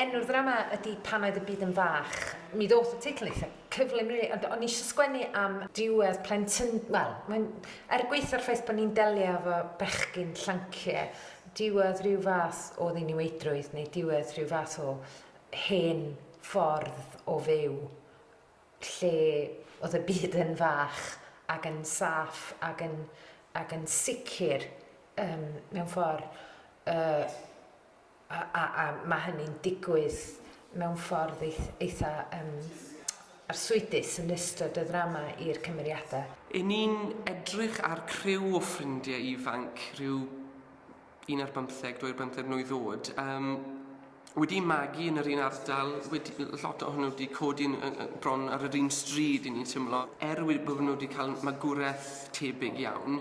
Enw'r ddrama ydy Pan Oedd y Byd yn Fach. Mi ddoth y teitl eitha cyflym rili, ond o'n i eisiau sgwennu am diwedd plentyn... Wel, mae'n... Er gwaetha'r ffaith bod ni'n delio efo bechgyn llanciau, diwedd rhyw fath o ddiniweidrwydd neu diwedd rhyw fath o hen ffordd o fyw lle oedd y byd yn fach ac yn saff ac yn, ac yn sicr um, mewn ffordd uh, A, a, a mae hynny'n digwydd mewn ffordd eitha um, arswydus yn ystod y ddrama i'r cymeriadau. I ni'n edrych ar criw o ffrindiau ifanc, rhyw un ar bymtheg, dwy ar bymtheg mlwydd oed, um, wedi magu yn yr un ardal, wedi, lot ohonyn nhw wedi codi yn, yn, yn, bron ar yr un stryd i ni'n teimlo. Er wedi bod nhw wedi cael magwraeth tebyg iawn,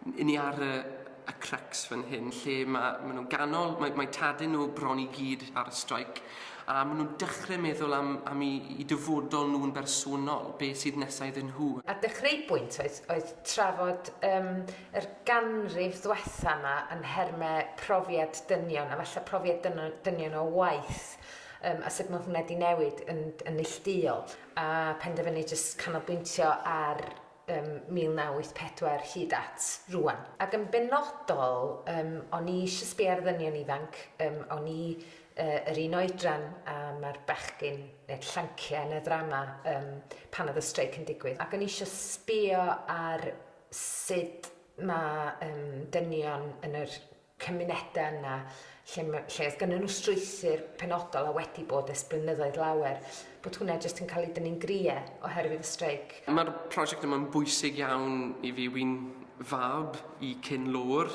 'Yn ni ar y y crux fan hyn lle ma' ma' nhw'n ganol, mae mae tadau nhw bron i gyd ar y streic a ma' nhw'n dechrau meddwl am am 'u 'u dyfodol nhw'n bersonol, be' sydd nesa iddyn nhw. A dechreubwynt oedd oedd trafod yym yr ganrif ddwetha 'ma yn nherme profiad dynion a falle profiad dyno- dynion o waith yym a sut ma' hwnna 'di newid yn yn neillduol a penderfynu jyst canolbwyntio ar ym 1984 hyd at rŵan. Ac yn benodol, yym, o'n i eisiau sbio ar ddynion ifanc, yym, o'n i uh, yr un oedran a mae'r bechgyn neu'r llanciau yn y ddrama um, pan oedd y streic yn digwydd. Ac o'n i eisiau sbio ar sut mae um, dynion yn yr cymunedau yna lle, ma, lle oedd gynnyn nhw strwythur penodol a wedi bod ers blynyddoedd lawer, bod hwnna jyst yn cael ei dynnu'n grie oherwydd y streic. Mae'r prosiect yma'n bwysig iawn i fi. Wi'n fab i cyn lôr.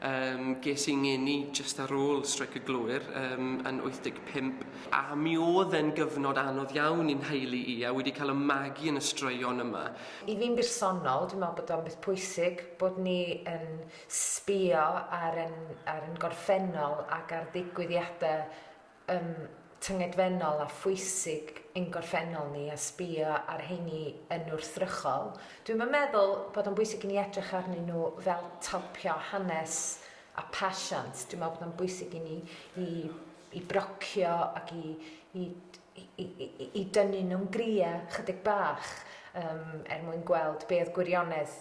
Um, ges i ngeni jyst ar ôl streic y glowyr um, yn 85 a mi oedd e'n gyfnod anodd iawn i'n nheulu i a wedi cael y magu yn y straeon yma. I fi'n bersonol, dwi'n meddwl bod o'n beth pwysig bod ni yn sbio ar yn ar yn gorffennol ac ar ddigwyddiadau yym tyngedfennol a phwysig ein gorffennol ni a sbio ar heini yn wrthrychol. Dwi'm yn meddwl bod o'n bwysig i ni edrych arnyn nhw fel talpio hanes a pasiant. Dwi'n meddwl bod o'n bwysig i ni i i brocio ac i i i i i dynnu nhw'n gria chydig bach yym er mwyn gweld be oedd gwirionedd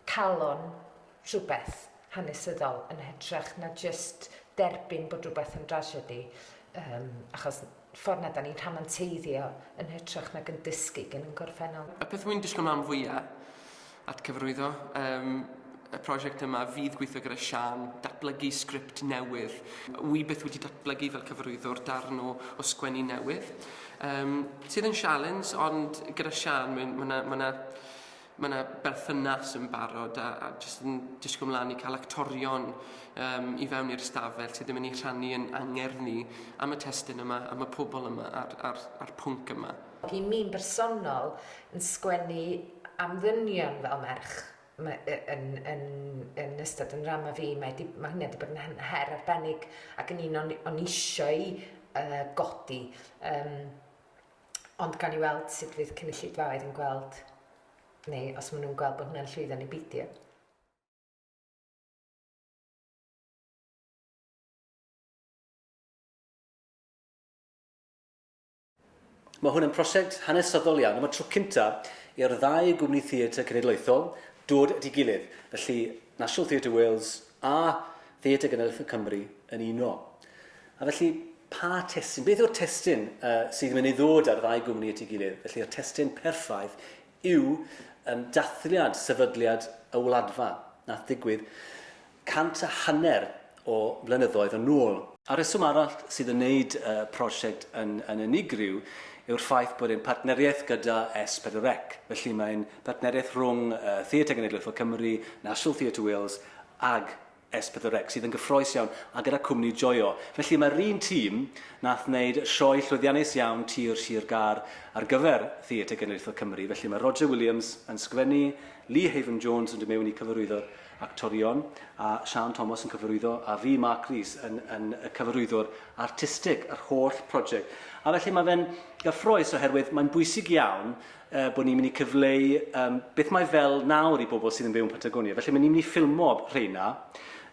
calon rhywbeth hanesyddol yn hytrach na jyst derbyn bod rhywbeth yn drasiedi yym achos ffordd 'na 'dan ni'n rhamanteiddio yn hytrach nag yn dysgu gen yn gorffennol. Y peth wy'n disgwyl mlaen fwya at cyfarwyddo yym y prosiect yma fydd gweithio gyda Siân, datblygu sgript newydd. Wi byth wedi datblygu fel cyfarwyddwr darn o o sgwennu newydd yym sydd yn sialens ond gyda Siân mae'n ma' 'na ma' 'na Mae 'na berthynas yn barod a a jyst yn disgwyl mlaen i cael actorion yym i fewn i'r stafell sydd yn mynd i rhannu yn angerdd ni am y testun yma, am y pobl yma a'r a'r a'r pwnc yma. I mi'n bersonol, yn sgwennu am ddynion fel merch ma' yy yn yn yn ystod 'yn nrama fi, mae 'di ma' hynna 'di bod yn her arbennig ac yn un o'n o'n i isio'i yy godi yym. Ond gawn ni weld sut fydd cynulleidfaoedd yn gweld, neu os maen nhw'n gweld bod hwnna'n llwyddo neu beidio. Mae hwn yn prosiect hanesyddol iawn. Dyma'r tro cyntaf i'r ddau gwmni theatr cenedlaethol dod at ei gilydd. Felly, National Theatre Wales a Theatr Genedlaethol Cymru yn uno. A felly, pa testun, beth yw'r testun uh, sydd yn mynd i ddod â'r ddau gwmni at ei gilydd? Felly, y testun perffaith yw um, dathliad sefydliad y Wladfa, nath ddigwydd 150 o flynyddoedd yn ôl. A rheswm arall sydd yn neud y prosiect yn, yn unigryw yw'r ffaith bod e'n partneriaeth gyda S4C. Felly mae'n partneriaeth rhwng uh, Theatr Genedlaethol Cymru, National Theatre Wales ag S4C, sydd yn gyffroes iawn, a gyda cwmni Joio. Felly mae'r un tîm nath wneud sioe llwyddiannus iawn Tir Sir Gâr ar gyfer Theatr Genedlaethol Cymru. Felly mae Roger Williams yn sgwennu, Lee Haven Jones yn dod mewn i cyfarwyddo'r actorion, a Siân Thomas yn cyfarwyddo, a fi, Mark Rees, yn, yn y cyfarwyddwr artistig yr holl prosiect. A felly mae fe'n gyffroes oherwydd mae'n bwysig iawn uh, bod ni'n mynd i cyfleu um, beth mae fel nawr i bobl sydd yn byw yn Patagonia. Felly mae ni'n mynd i ffilmo rheina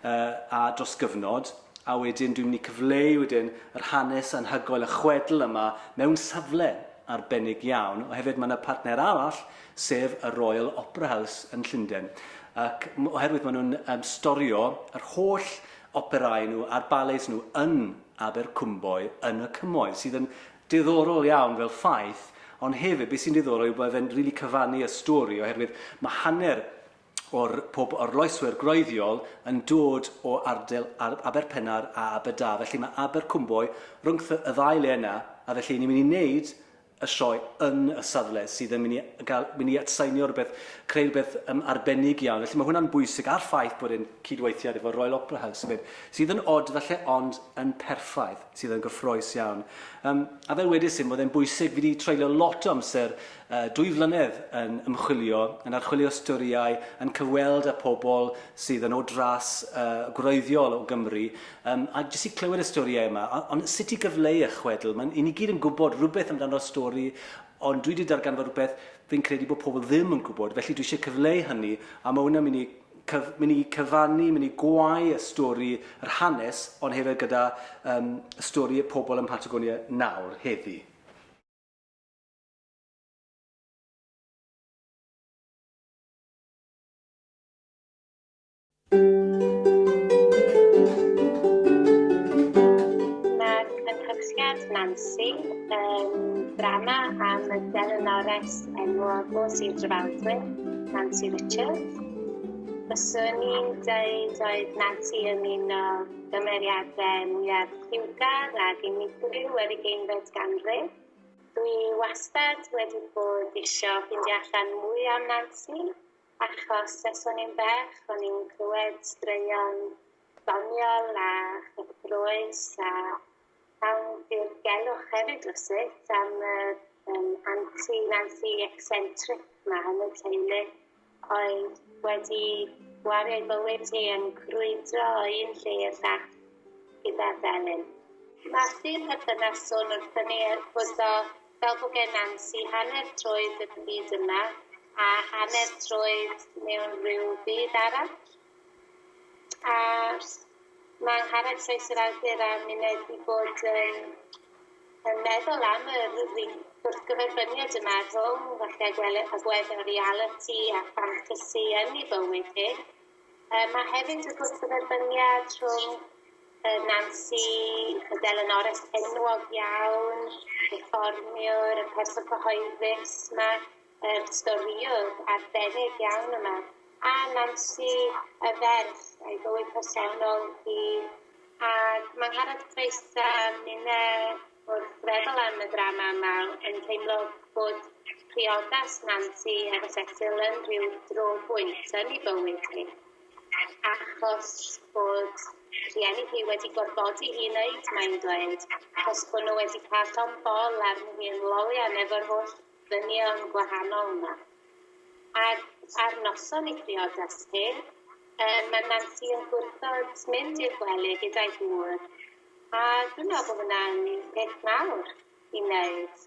uh, a dros gyfnod. A wedyn dwi'n mynd i cyfleu wedyn yr hanes anhygoel, y chwedl yma mewn safle arbennig iawn, oherwydd mae yna partner arall, sef y Royal Opera House yn Llundain. Ac oherwydd maen nhw'n um, storio yr holl operâu nhw a'r ballets nhw yn Abercwmboi yn y Cymoedd, sydd yn diddorol iawn fel ffaith, ond hefyd beth sy'n diddorol yw bod fe'n rili really cyfannu y stori oherwydd mae hanner o'r pob arloeswyr gwreiddiol yn dod o ardal Aberpennar a Aberdâr. Felly mae Abercwmboi rhwng y ddau le yna, a felly ni'n mynd i wneud y sioe yn y safle sydd yn mynd i gael, mynd i atseinio rhywbeth, creu rhywbeth um, arbennig iawn. Felly mae hwnna'n bwysig, a'r ffaith bod e'n cydweithiad efo Royal Opera House hefyd, sydd yn od falle ond yn perffaith, sydd yn gyffroes iawn. Um, a fel wedes i, mae e'n bwysig, fi wedi treulio lot o amser 2 flynedd yn ymchwilio, yn archwilio storïau, yn cyfweld â pobl sydd yn o dras uh, gwreiddiol o Gymru, um, a jyst i clywed y storïau yma. Ond sut i gyfleu y chwedl? Mae'n, i ni gyd yn gwybod rhywbeth amdano'r stori, ond dwi wedi darganfod rhywbeth fi'n credu bod pobl ddim yn gwybod, felly dwi eisiau cyfleu hynny, a mae hwnna'n mynd i cyf, mynd i cyfannu, mynd i gwau y stori, yr hanes, ond hefyd gyda um, stori y pobl ym Mhatagonia nawr, heddi. Mae cynhyrchiad Nansi yn ddrama am y delynores enwog o Sir Drefaldwyn, Nansi Richards. Fyswn i'n dweud oedd Nansi yn un o gymeriadau mwyaf lliwgar ac unigryw yr ugeinfed ganrif. Dwi wastad wedi bod isio ffindio allan mwy am Nansi, achos ers o'n i'n ferch o'n i'n clywed straeon doniol a chyffrous a llawn dirgelwch hefyd rywsut am y um, anti Nansi eccentric 'ma yn y teulu oedd wedi gwario ei bywyd hi yn crwydro o un lle i'r llall gyda delyn. Nath un perthynas sôn wrthon ni bod o fel bod gen Nansi hanner troed yn y byd yma a hanner troed mewn rhyw byd arall. A mae Angharad Price yr awdur a minne 'di bod yn yn meddwl am yr gwrthgyferbyniad yma rhwng falle gwele- agwedd o realiti a ffantasi yn ei bywyd hi. Yy ma' hefyd y gwrthgyferbyniad rhwng yy Nansi y delynores enwog iawn, perfformiwr, y person cyhoeddus 'ma, yr storïwr arbennig iawn yma, a Nansi y ferch a'i bywyd personol hi. Ac mae Angharad Price a minne wrth feddwl am y ddrama yma yn teimlo bod priodas Nansi efo Cecil yn rhyw drobwynt yn ei bywyd hi, achos bod rhieni hi wedi gorfodi hi i wneud, mae'n dweud, achos bod nhw wedi cael llond bol arni hi yn lolian efo'r holl ddynion gwahanol 'ma. Ac ar noson ei phriodas hi, yy mae Nansi yn gwrthod mynd i'r gwely gyda'i gŵr, a dwi'n meddwl bod hwnna'n peth mawr i wneud.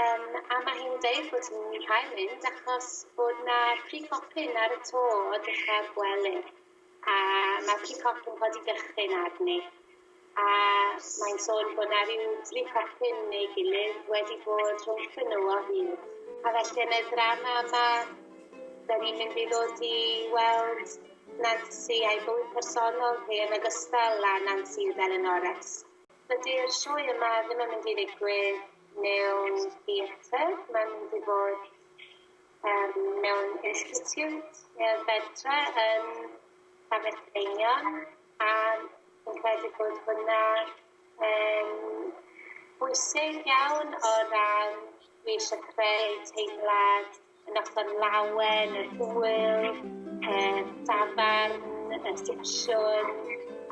Um, a mae hi'n deud bod hi'n cael mynd achos bod 'na pry copyn ar y to o dechrau'r gwely, a mae'r pry copyn codi dychryn arni. A mae'n sôn bod 'na ryw dri chopyn neu gilydd wedi bod rhwngthyn nhw o hyd. A felly yn y ddrama yma, da ni'n mynd i ddod i weld Nansi a'i bywyd personol hi yn ogystal â Nansi y Delynores. Dydy'r sioe yma ddim yn mynd i ddigwydd mewn theatr, mae'n mynd i fod um, mewn institute neu'r fentre yn Llambed Einion. A fi'n credu bod hwnna yn bwysig iawn o ran dwi eisiau creu teimlad y noson lawen, yr hwyl, y dafarn, y sipsiwn,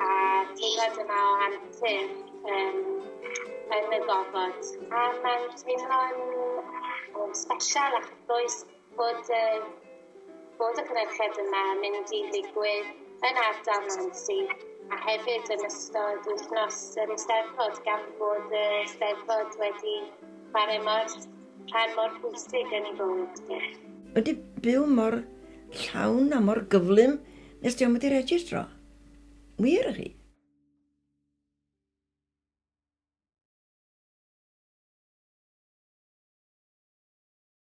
a teimlad yma o antur um, yn y gofod. A mae'n teimlo'n um, special a chyffrous bod y bod y cynhyrchiad yma yn mynd i ddigwydd yn ardal Nansi a hefyd yn ystod wythnos yr Eisteddfod gan bod y Eisteddfod wedi chwarae mor rhan mor bwysig yn ei bywyd hi. Wedi byw mor llawn a mor gyflym nes dio'm wedi registro. Wir i chi.